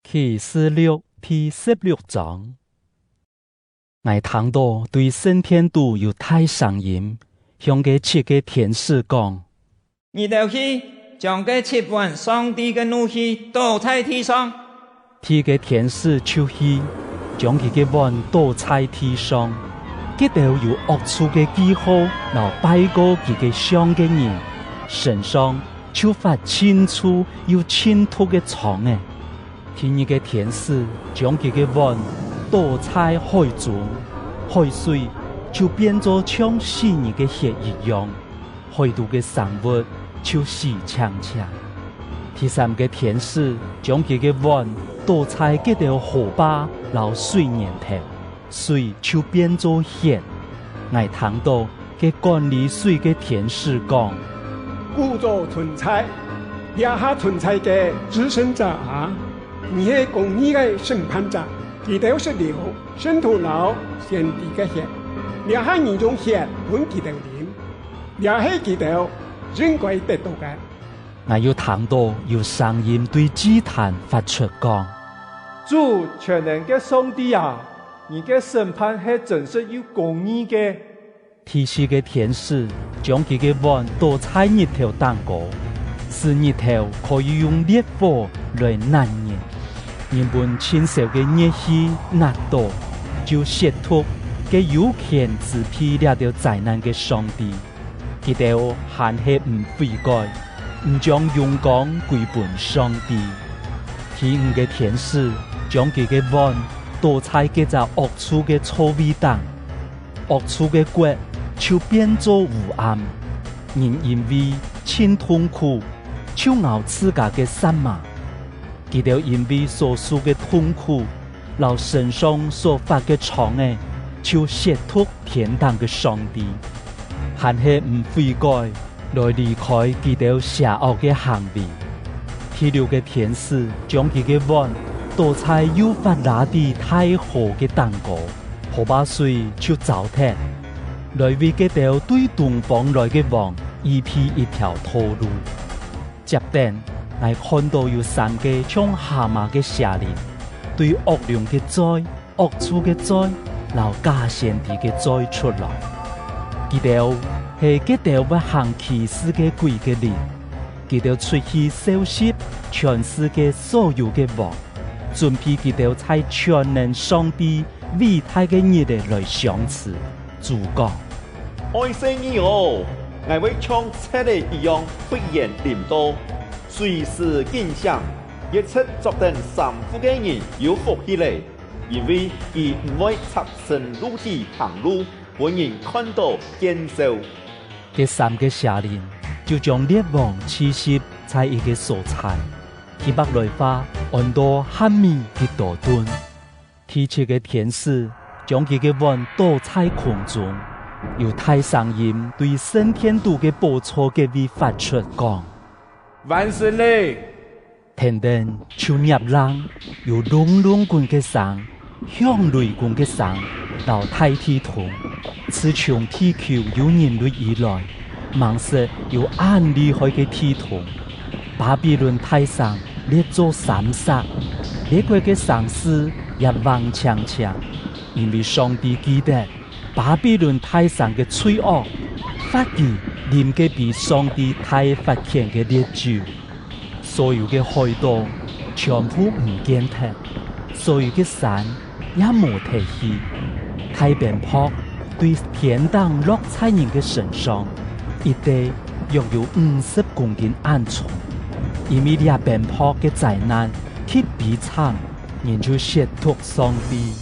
啟示錄第16章，𠊎聽到對聖殿度有大聲音，向个七个天使講：你兜去將个七碗上帝个怒氣倒在地上。第一个天使就去將佢个碗倒在地上，彼兜有惡畜个記號，摎拜過佢个像个人，身上就發真粗又真毒个瘡仔。第二个天使將佢个碗倒在海中，海水就變做像死人个血一樣，海度个生物就死青青。第三个天使將佢个碗倒在這條河壩摎水源頭，水就變做血。𠊎聽到个管理水个天使講：古早存在，也還存在个至聖者啊！你係公義个審判者，佢兜食了聖徒摎先知个血，也係你用血分佢兜啉，也係佢兜應該得到个。𠊎又聽到有聲音對祭壇發出講：主全能个上帝啊，你个審判係真實又公義个。第四个天使將佢个碗倒在日頭頂高，使日頭可以用烈火來焫人。人們真受个熱氣焫到，就褻瀆个有權支配這條災難个上帝，佢兜還係毋悔改，毋將榮光歸分上帝。第五个天使將佢个碗倒在這隻惡臭个臭味頂，惡畜个國就變做烏暗，人因為真痛苦，就咬自家个散馬。佢兜因為所受个痛苦，摎身上所發个瘡仔，就褻瀆天頂个上帝，還係毋悔改來離開佢兜邪惡个行為。第六个天使將佢个碗倒在幼發拉底大河个頂高，河壩水就糟脫，來為彼兜對東方來个王預備一條道路。接等，𠊎看到有三个像蛤蟆个邪靈，對惡龍个嘴、惡畜个嘴、摎假先知个嘴出來。佢兜係彼兜會行奇事个鬼个靈，佢兜出去蒐集全世界所有个王，準備佢兜在全能上帝偉大个日子來相持。主講：愛世人哦，𠊎會像賊仔一樣忽然臨到。隨時警醒，一切作等衫褲个人有福氣咧，因為伊毋會赤身露體行路，予人看到見笑。這三个邪靈就將列王聚集在一个所在，希伯來話按到哈米吉多頓。第七个天使將佢个碗倒在空中，有大聲音對聖殿度个寶座个位發出講：完成咧！天頂就入冷，有隆隆滾个聲，響雷公个聲，摎大地動。自從地球有人類以來，茫說有按厲害个地動。巴比倫大城裂做三煞，列國个城市也黃青青，因為上帝記得巴比倫大城个罪惡，罰佢啉這杯上帝大發譴个烈酒。所有个海島全部毋見脫，所有个山也無提起。大冰雹對天頂落在人个身上，一塊約有50公斤按重。因為這冰雹个災難極悲慘，人就褻瀆上帝。